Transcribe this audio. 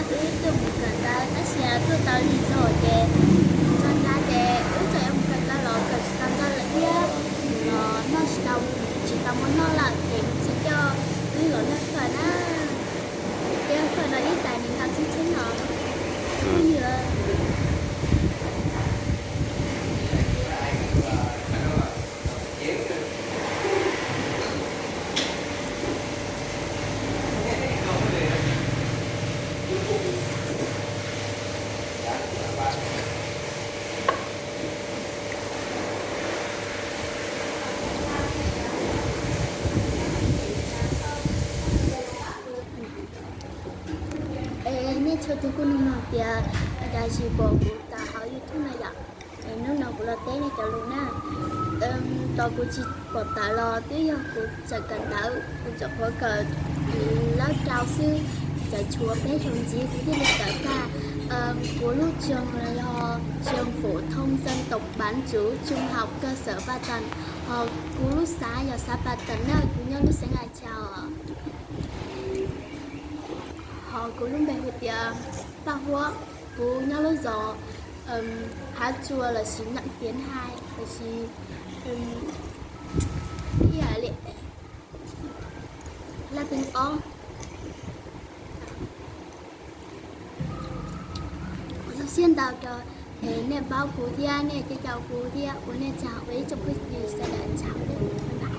Wb tuaj mus kawm ntawv tab sis tuaj tau lig zog ces txog nrad ces wb txawm yuav mus kawm ntawv los kawm tsis tau ntawv lawm thiab, los noj tsis tau, tsis tau muaj noj lawm ces kuv txiv coj wb los noj fawm na. Ces fawm no ib tais nees nkaum txheeb txheeb no. Ywg. Es nej txhua tus kuj nug tias cas tsis pom kuv tawm hauv YouTube no yom? Es hnub no kuv los teb nej cov lus na. Tos kuv tsis pom tawm los twb yog kuv tseem kawm ntawv, kuv tseem qhuav kawm lab rau xwb, tseem tshuav peb xyoos ntxiv kuv thiaj li kawm tag. Kuv lub trường là trường phổ thông dân tộc bán trú trung học cơ sở Ba Tần, ho kuv lub xã yog xã Ba Tần na, kuv nyob lub xeev Lai Châu. Ho kuv lub npe hu tias Paj Huab, kuv nyob lub zos Hav Tsua lossis Nậm Tiến hai lossis Laj Ping Ob. Kuv zoo siab ntau rau nej paub kuv thiab nej caum kuv thiab ua nej tsaug, ua ib tsoom phooj ywg sawv daws tsaug.